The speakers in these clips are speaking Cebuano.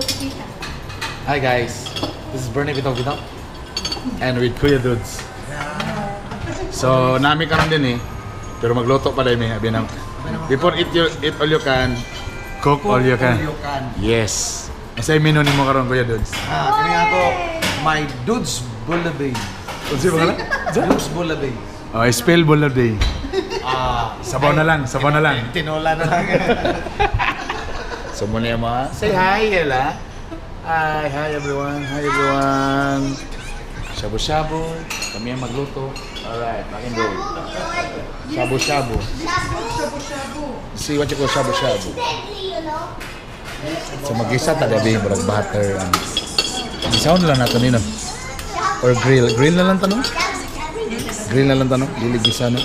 Si Tita. Hi guys, this is Bernie Vito Vito and with Kuya Dudes. So, nami karon din eh. Pero magluto pa dahil mi, abi na. Before eat, you, eat all you can, cook all you can. All you can. Yes. Asa menu nimo karon, Kuya Dudes? Ah, kini ako, my dudes bullaby. Unsa ba kala? Dudes bullaby. Oh, spell day. Ah, Sabaw na lang, sabaw na lang. Tinola na lang. So muna yung mga, say hi, Ella. Hi, hi everyone, hi everyone. Shabu-shabu, kami ang magluto. Alright, rock and roll. Shabu-shabu. Shabu-shabu. See what you call shabu-shabu. Deadly, you know. So magisa ta gabi, murag butter. Ano. Gisaw na lang nato nino. Or grill. Grill na lang tanong? Grill na lang tanong? Dili gisa no?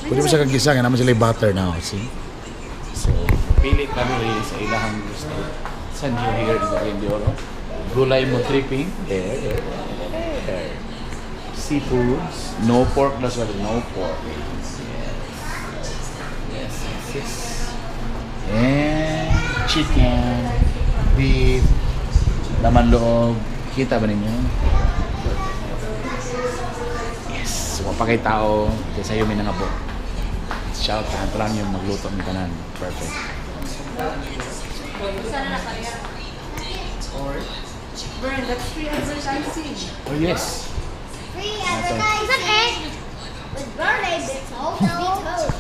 Pwede mo siya kagisa, kaya naman sila yung butter now, see? So, pili kami sa ilahang gusto. Sa New Year, di ba de Oro? Gulay mo tripping. There, there, there. Seafoods. No pork, that's what, no pork. Yes. Yes. And chicken, beef, laman loob. Kita ba ninyo? Yes. Wa pa kay tao. Kaysa iyo may nangabo. Shout out. Lang yung magluto ng tanan. Perfect. Sana na kaya. Bern, that's free advertising. Oh yes. Free advertising. With Bernie Vito Vito.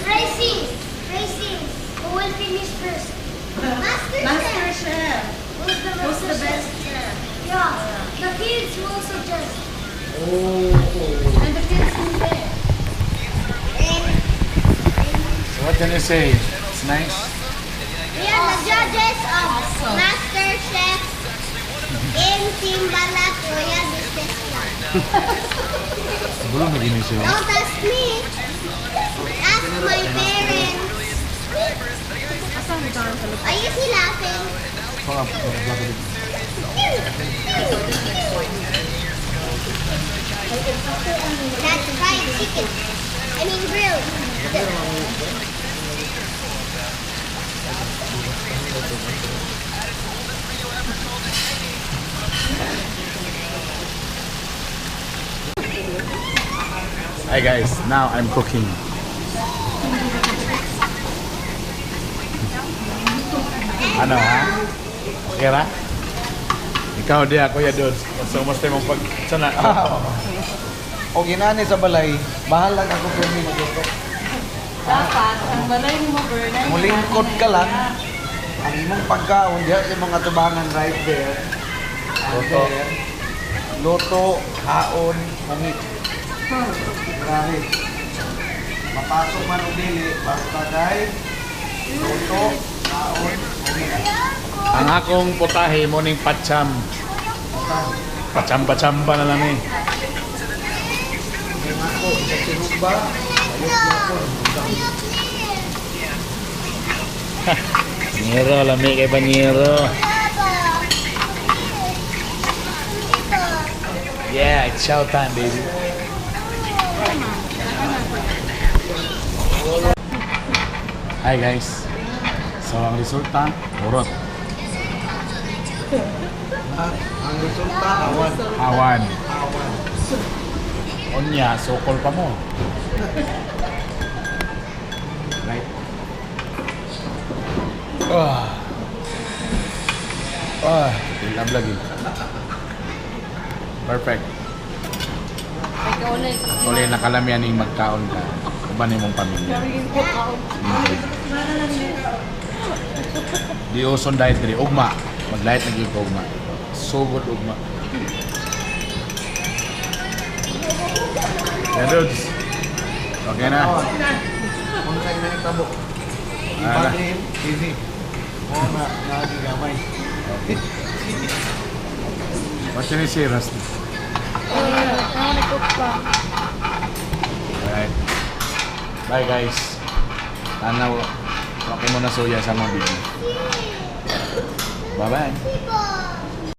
Racing, racing. Who will finish first? Master, Master Chef. Chef. Who's the, Who's the master best chef? chef? Yeah, the kids will suggest. And the kids will say. So what can you say? It's nice. We are the judges of Master Chef in Timbalat Royal Business Club. Bulong na gini siya. Don't ask me. Ask my parents. Are you see laughing? That's fried chicken. I mean grilled. Hi guys, now I'm cooking. Ano ha? Okay ra? Ikaw diya, Kuya Dudes. So, musta mong pag... Sana? O ginani sa balay, bahala ka kung pirmi magluto. Dapat, ang balay mo, Bern, ay Mulingkod ka lang. Ang imong pagkaon diha sa mga tubangan right there. And Luto. there. Luto, haon, hungit. Grabe. Mapasok man o dili, basta kay luto, haon, hungit. Ang akong putahe mo ning pacham. Pacham-pacham pa na lang eh. Yung ako, sa sinugba, ayos na ako. Banyero, lami kay banyero. Yeah, it's chow time, baby. Hi guys. So ang resulta, urot. Ah, ang resulta, awan. Awan. Awan. Unya, sukol pa mo. Right? Ah. Ah, love lagi. Perfect. Ikaw na yung Uli nakalamian ning magkaon ka. Uban nimong pamilya. Di uson diet diri ugma. Mag-diet na gyud ka ugma. Sugod ugma. Yeah, dudes. Okay na. Kung sa'yo na yung tabok. Ah, na. Ibahin, easy. Oo na, nagigamay. Okay. What's your name, Rusty? I wanna go pa. Alright. Bye guys. Tanaw, okay mo na suya sa mga video. Bye-bye. People.